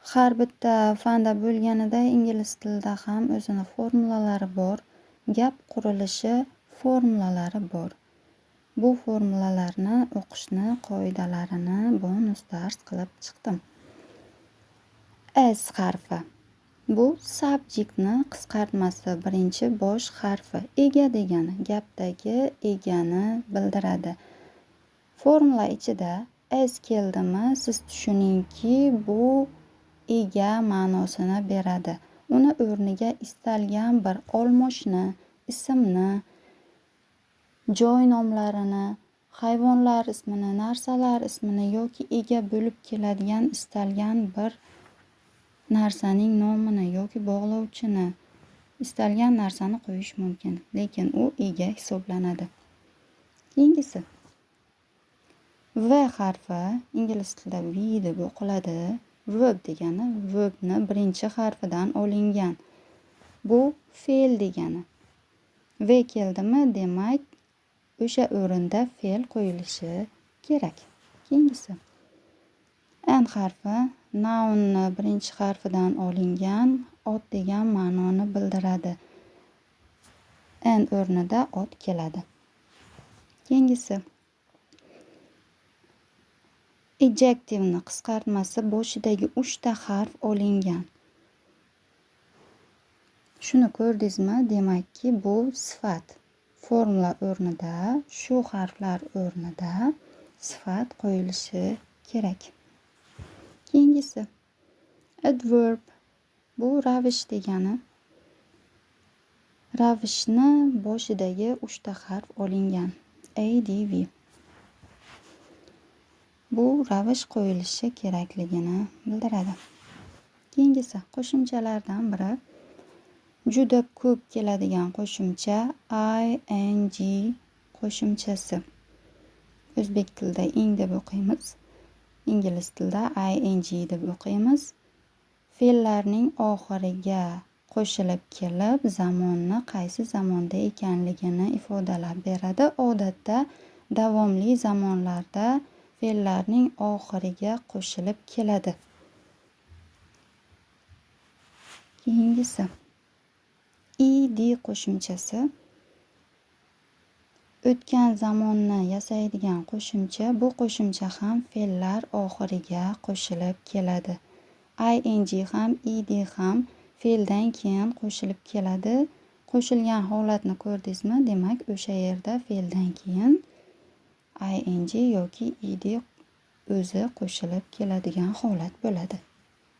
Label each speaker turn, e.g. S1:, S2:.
S1: Har bitta fanda bo'lganida ingliz tilida ham o'zini formulalari bor, gap qurilishi formulalari bor. Bu formulalarni o'qishni qoidalarini bonus dars qilib chiqdim. S harfi. Bu subjectni qisqartmasi, birinchi bosh harfi. Ega degani, gapdagi egani bildiradi. Formula ichida S keldimi, siz tushuningki, bu ega ma'nosini beradi. Uni o'rniga istalgan bir olmoshni, ismni, joy nomlarini, hayvonlar ismini, narsalar ismini yoki ega bo'lib keladigan istalgan bir narsaning nomini yoki bog'lovchini, istalgan narsani qo'yish mumkin, lekin u ega hisoblanadi. Keyingisi V harfi, ingliz tilida V deb o'qiladi. Verb degani verbni birinchi harfidan olingan. Bu fe'l degani. V keldimi, demak, o'sha o'rinda fe'l qo'yilishi kerak. Keyingisi N harfi nounni birinchi harfidan olingan, ot degan ma'noni bildiradi. N o'rnida ot keladi. Keyingisi adjectiveni qisqartmasi, boshidagi 3 ta harf olingan. Shuni ko'rdingizmi? Demakki, bu sifat. Formula o'rnida, shu harflar o'rnida sifat qo'yilishi kerak. Keyingisi adverb, bu ravish degani. Ravishni boshidagi uchta harf olingan. ADV. Bu ravish qo'yilishi kerakligini bildiradi. Keyingisi qo'shimchalardan biri, juda ko'p keladigan qo'shimcha, ing qo'shimchasi. O'zbek tilida ing deb o'qiymiz, ingliz tilida ing deb o'qiymiz. Fe'llarning oxiriga qo'shilib kelib, zamonni, qaysi zamonda ekanligini ifodalab beradi. Odatda davomli zamonlarda fe'llarning oxiriga qo'shilib keladi. Keyingisi ed qo'shimchasi, o'tgan zamonni yasaydigan qo'shimcha. Bu qo'shimcha ham fe'llar oxiriga qo'shilib keladi. Ing ham, ed ham fe'ldan keyin qo'shilib keladi. Qo'shilgan holatni ko'rdingizmi, demak, o'sha yerda fe'ldan keyin ing yoki ed o'zi qo'shilib keladigan holat bo'ladi.